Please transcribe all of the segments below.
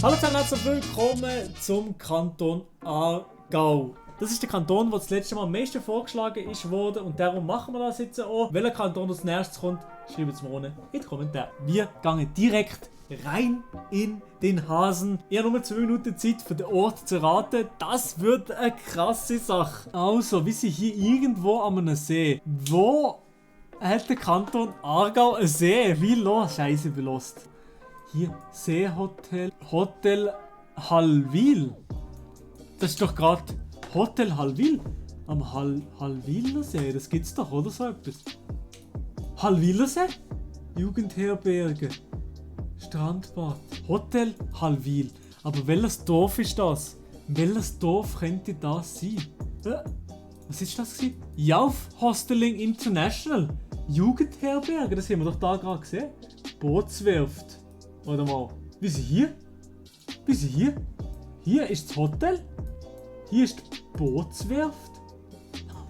Hallo zusammen, herzlich willkommen zum Kanton Aargau. Das ist der Kanton, der das letzte Mal am meisten vorgeschlagen ist worden und darum machen wir das jetzt auch. Welcher Kanton als nächstes kommt, schreibt es mir unten in die Kommentare. Wir gehen direkt rein in den Hasen. Ich habe nur 2 Minuten Zeit für den Ort zu raten. Das wird eine krasse Sache. Also, wir sind hier irgendwo an einem See. Wo hat der Kanton Aargau einen See? Wie los? Scheiße, wie lost. Hier, Seehotel, Hotel Hallwil. Das ist doch gerade Hotel Hallwil. Am Hallwiler See, das gibt's doch, oder so etwas? Hallwiler See? Jugendherberge. Strandbad. Hotel Hallwil. Aber welches Dorf ist das? Welches Dorf könnte das sein? Was ist das gewesen? Jauf Hosteling International. Jugendherberge, das haben wir doch da gerade gesehen. Bootswerft. Warte mal. Wie sind hier? Wie sind hier? Hier ist das Hotel. Hier ist die Bootswerft. Oh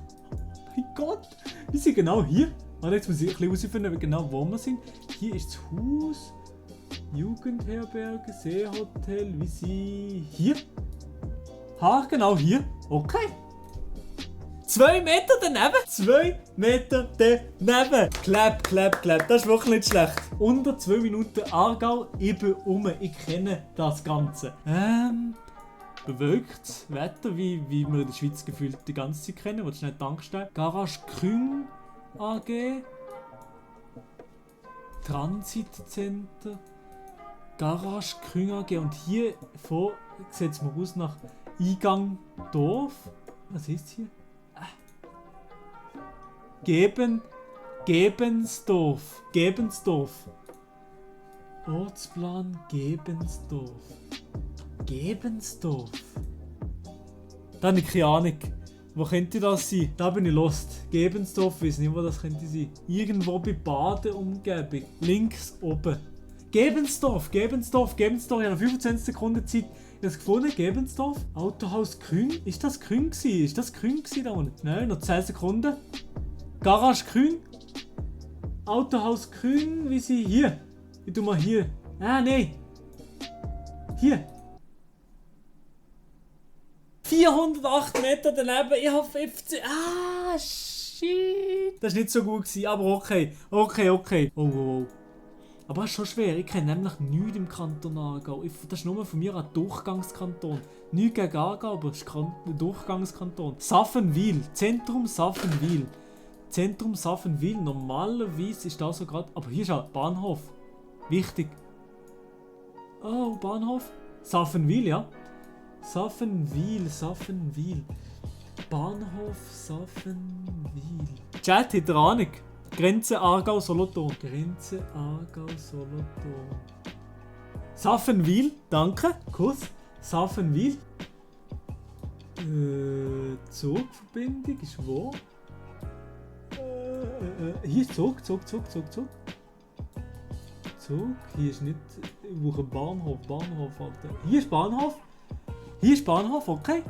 mein Gott. Wir sind genau hier. Warte, jetzt muss ich ein bisschen herausfinden, genau wo wir sind. Hier ist das Haus. Jugendherberge, Seehotel. Wir sind hier. Ha, genau hier. Okay. 2 Meter daneben? 2 Meter daneben. Clap, clap, clap. Das ist wirklich nicht schlecht. Unter 2 Minuten Aargau eben um. Ich kenne das Ganze. Bewölktes Wetter, wie wir in der Schweiz gefühlt die ganze Zeit kennen. Willst du nicht Tankstelle? Garage Küng AG. Transitcenter. Garage Küng AG. Und hier vor sieht es mal aus nach Eingang Dorf. Was ist hier? Gebensdorf. Ortsplan Gebensdorf. Gebensdorf. Da habe ich keine Ahnung. Wo könnte das sein? Da bin ich lost. Gebensdorf, weiß nicht, wo das könnte sein. Irgendwo bei Badeumgebung. Links oben. Gebensdorf. Ich habe 25 Sekunden Zeit. Ich habe es gefunden, Gebensdorf. Autohaus Küng. Ist das Küng gewesen? Ist das Küng gewesen da unten? Nein, noch 10 Sekunden. Garage Küng. Autohaus Küng. Wie sie hier? Ich tu mal hier. Ah, nein. Hier. 408 Meter daneben. Ich habe 15. Ah, shit. Das war nicht so gut gewesen, aber okay. Oh. Aber das ist schon schwer. Ich kenne nämlich nichts im Kanton Aargau. Das ist nur von mir ein Durchgangskanton. Nichts gegen Aargau, aber es ist ein Durchgangskanton. Saffenwil. Zentrum Saffenwil. Normalerweise ist das so gerade. Aber hier ist ein Bahnhof. Wichtig. Oh, Bahnhof. Saffenwil, ja. Saffenwil. Bahnhof Saffenwil. Chat, hat ihr Ahnung? Grenze Aargau-Solothurn. Saffenwil, danke. Kuss. Saffenwil. Zugverbindung ist wo? Hier ist Zug. Zug. Hier ist nicht. Ich brauche Bahnhof, Alter. Hier ist Bahnhof, okay.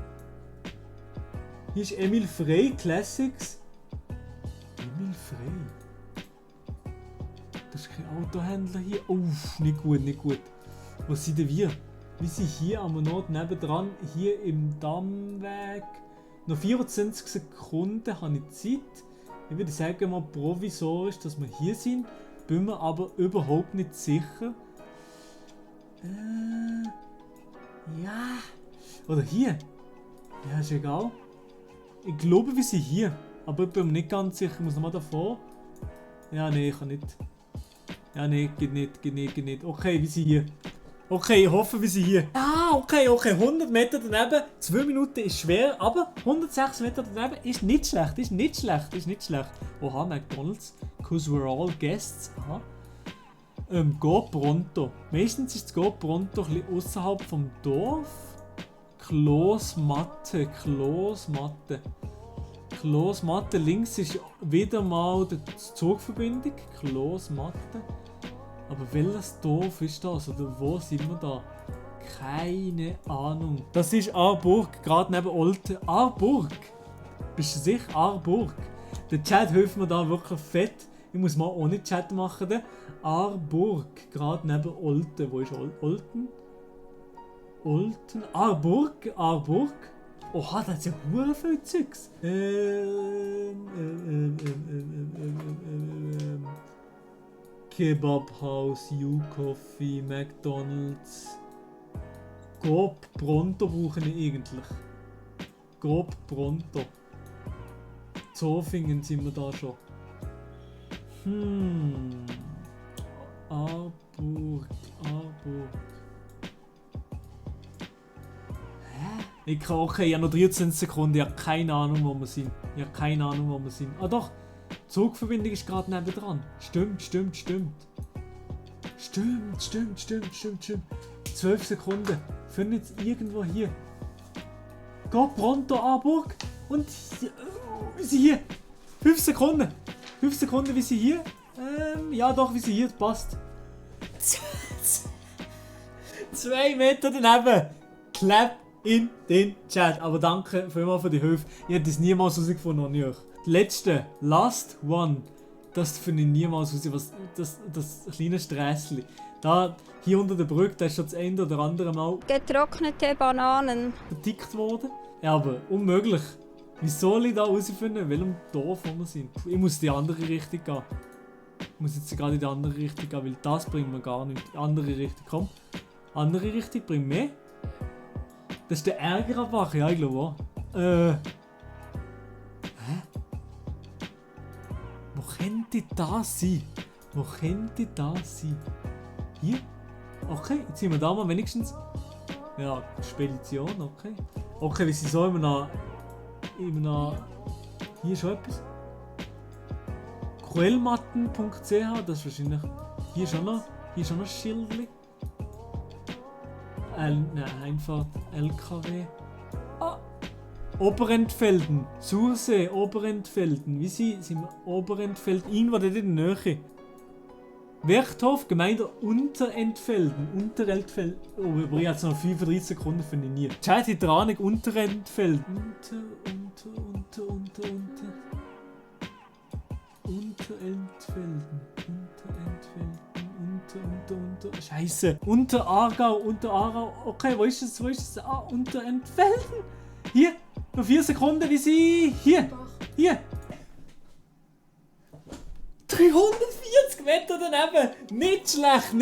Hier ist Emil Frey Classics. Emil Frey. Das ist kein Autohändler hier. Uff, nicht gut. Was sind denn wir? Wir sind hier am Ort nebendran, hier im Dammweg. Noch 24 Sekunden habe ich Zeit. Ich würde sagen mal provisorisch, dass wir hier sind. Bin mir aber überhaupt nicht sicher. Ja. Oder hier. Ja, ist egal. Ich glaube, wir sind hier. Aber ich bin mir nicht ganz sicher. Ich muss nochmal davor. Ja, nee, ich kann nicht. Ja, nee, geht nicht. Okay, wir sind hier. Okay, ich hoffe, wir sind hier. Ah, okay. 100 Meter daneben. 2 Minuten ist schwer, aber 106 Meter daneben ist nicht schlecht. Oha, McDonald's. Cause we're all guests. Aha. Go Pronto. Meistens ist das Go Pronto ein bisschen außerhalb vom Dorf. Klosmatte. Links ist wieder mal die Zugverbindung. Klosmatte. Aber welches Dorf ist das? Oder wo sind wir da? Keine Ahnung. Das ist Aarburg, gerade neben Olten. Aarburg! Bist du sicher? Aarburg. Der Chat hilft mir da wirklich fett. Ich muss mal ohne Chat machen. Aarburg, gerade neben Olten. Wo ist Olten? Olten. Aarburg. Oha, das ist ja hure viel Zeugs. Kebabhaus, U-Coffee, McDonalds. Grob Pronto brauche ich eigentlich. Grob Pronto. Zofingen sind wir da schon. Aarburg. Ich habe noch 13 Sekunden, ich habe keine Ahnung, wo wir sind. Ah doch, die Zugverbindung ist gerade nebendran. Stimmt. 12 Sekunden. Finden jetzt irgendwo hier. Go pronto, Aarburg. Und wie sie hier. 5 Sekunden. Wie sie hier. Ja doch, wie sie hier. Passt. 2 Meter daneben. Clap in den Chat. Aber danke vielmals für die Hilfe. Ich hätte das niemals herausgefunden, noch nicht. Die letzte, last one. Das finde ich niemals raus. Das kleine Strässchen. Da, hier unter der Brücke, da ist schon das eine oder andere Mal getrocknete Bananen vertickt worden. Ja, aber unmöglich. Wie soll ich da herausfinden, in welchem Dorf wir sind? Ich muss in die andere Richtung gehen. Ich muss jetzt gerade in die andere Richtung gehen, weil das bringt mir gar nicht. Die andere Richtung, komm. Andere Richtung bringt mehr. Das ist der Ärgerbach, ja, ich glaube auch. Hä? Wo könnte das sein? Hier? Okay, jetzt sind wir da mal wenigstens. Ja, Spedition, okay. Okay, wir sind so immer noch. Hier ist schon etwas. Quellmatten.ch, das ist wahrscheinlich. Hier ist schon noch ein Schildchen. Einfahrt LKW. Ah! Oberentfelden. Sursee, Oberentfelden. Wie sind wir? Oberentfelden. Irgendwo dort in der Nähe. Werchthof, Gemeinde Unterentfelden. Oh, aber ich habe jetzt noch 35 Sekunden, finde ich nie. Chat hat ihr Ahnung, Unterentfelden. Scheiße. Unteraargau. Okay, wo ist es? Ah, Unterentfelden. Hier, noch 4 Sekunden, wie sie. Hier. 340 Meter daneben! Nicht schlecht!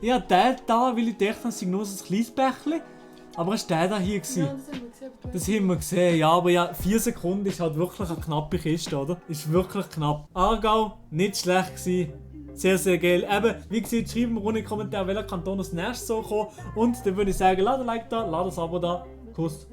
Ja, der da, weil ich dachte, das sei nur so ein kleines Bächlein. Aber es war der da hier. Ja, das haben wir gesehen. Ja, aber ja, 4 Sekunden ist halt wirklich eine knappe Kiste, oder? Ist wirklich knapp. Aargau, nicht schlecht gewesen. Sehr, sehr geil. Eben, wie gesagt, schreibt mir unten in die Kommentare, welcher Kanton als nächstes so kommt. Und dann würde ich sagen, lasst ein Like da, lasst ein Abo da. Kuss.